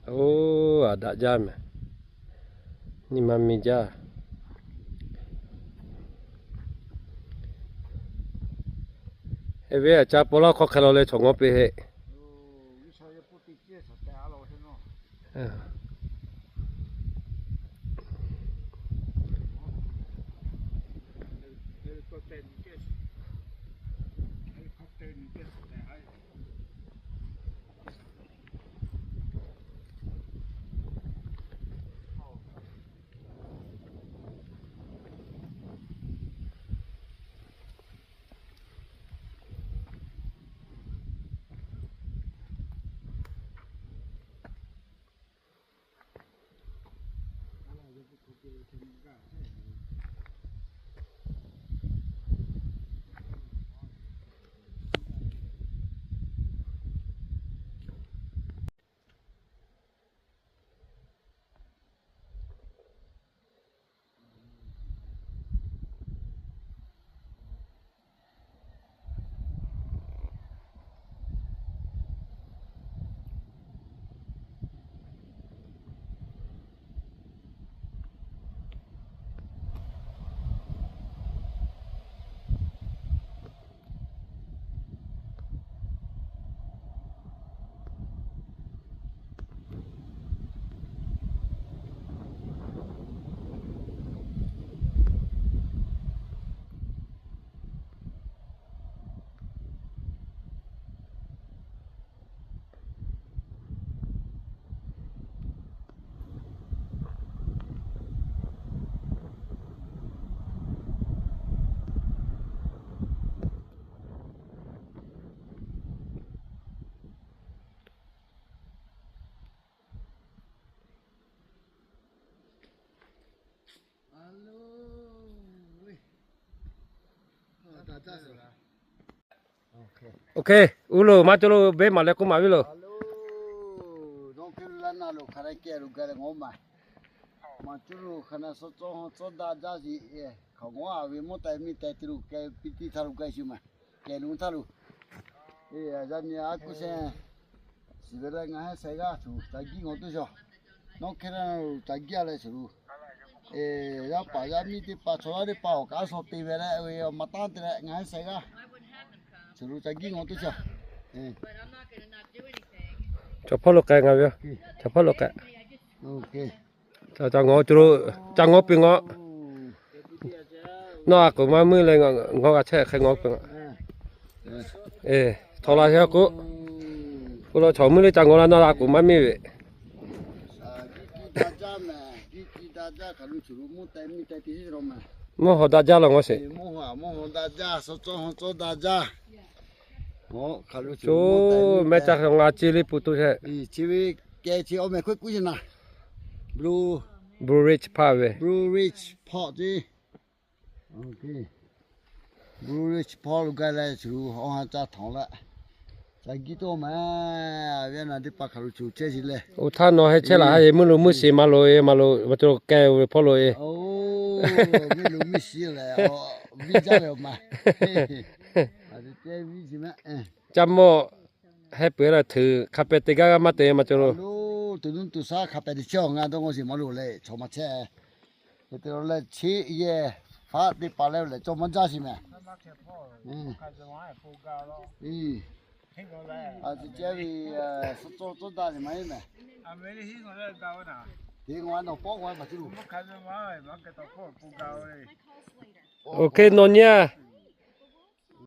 Oˇ, aꞈ daꞈ jaˇ mehˍ. Nyi ma mi jaˇ. Eˬ, ve aꞈ ca paw laˇ hk'aw hk'e law leh chaw ngawˬ piˇ heˆ. Ok, uˉ loˬ, maˇ cawˇ lo, beˇ maˍ leh k'oˆ maˍ ve loˬ. Nawˬ hk'e laˇ na lo hk'a na kehˬ lo gaˬ leh ngawˬ maˍ. Maˍ cawˇ lo hk'a na suh cawˇ ha cawˇ daꞈ jaˇ sheˍ. Hk'aˬ ngawˬ a ve mawˇ teh miˇ teh te lo kehˬ piˇ tiˇ htaˇ lo gaˬ sheˍ maˍ. Kehˬ lo htaˇ lo. Yaꞈ nyi a kuˇ sheh shiˍ ve leh ngaˬ heˉ sheh g'aˇ tuˬ ca giˉ ngawˬ tuˇ shaw. Nawˬ hk'e laˇ na lo ca giˉ a leh shuˍ lo, yaˇ paˍ yaˇ miˇ teˇ hpaˍ chaw yaˇ teˇ hpaˍ awˬ kaꞈ shaw te ve leh ve awˬ ma taˉ te leh ngaˬ heˉ sheh g'aˇ shuˍ lo ca giˉ ngawˬ tuˇ shaw. Chaw hpawˇ lo k'ai ngaˬ ve, chaw hpawˇ lo k'ai. Ca ngawˬ cawˬ lo, ca ngawˬ piˇ ngawˬ. Nawˬ a k'oˍ maˇ meuˇ leh ngawˬ g'a chehˇ hk'e ngawˬ piˇ ngawˬ. Htawꞈ la heˆ k'o, k'o lo chaw meuˇ leh ca ngawˬ la nawˬ a k'oˍ maˇ meuˇ ve. Mvuhˇ haw daꞈ jaˇ law ngawˬ sheˍ. Coˇ mehˆ caˇ hk'e ngaˬ ci liˇ pu toˇ chehˇ. Blue Ridge Park ve. Blue Ridge Park lo gaˬ leh shuˍ awˬ ha ca htawnˍ leh, ca giˉ toˇ ma, ve na teˇ hpaˍ hk'aˬ lo shuˍ chehˇ sheˍ leh. Oˇ htaˇ nawˬ heh chehˇ laˬ ha e meuˇ lo meuˇ shiˍ ma lo e ma lo ma cawˬ lo kehˬ ve hpawˇ lo e. Meuˇ lo meuˇ shiˍ leh, viˇ jaˇ ve awˬ ma. Caˇ mawˇ heh peuˬ la hteuꞈ hk'a pehꞈ te gaˇ g'aˇ maˇ te ma cawˬ lo. Tuˬ nuˇ tuˬ shaˉ hk'a pehꞈ te chehˇ awˬ ngaˬ dawˇ ngawˬ sheˍ maˇ lo leh chaw ma chehˇ. Hk'e te lo leh chi yehˬ faˉ teˇ hpaˍ leh leh cawˇ maˇ jaˇ sheˍ mehˍ. A te ceh ve suh cawˇ cawˇ daꞈ sheˍ maˇ heˆ mehˍ. Te ngaˬ nawˬ pawˆ g'a maˍ tuˬ lo. Ok, nawˬ nyi a.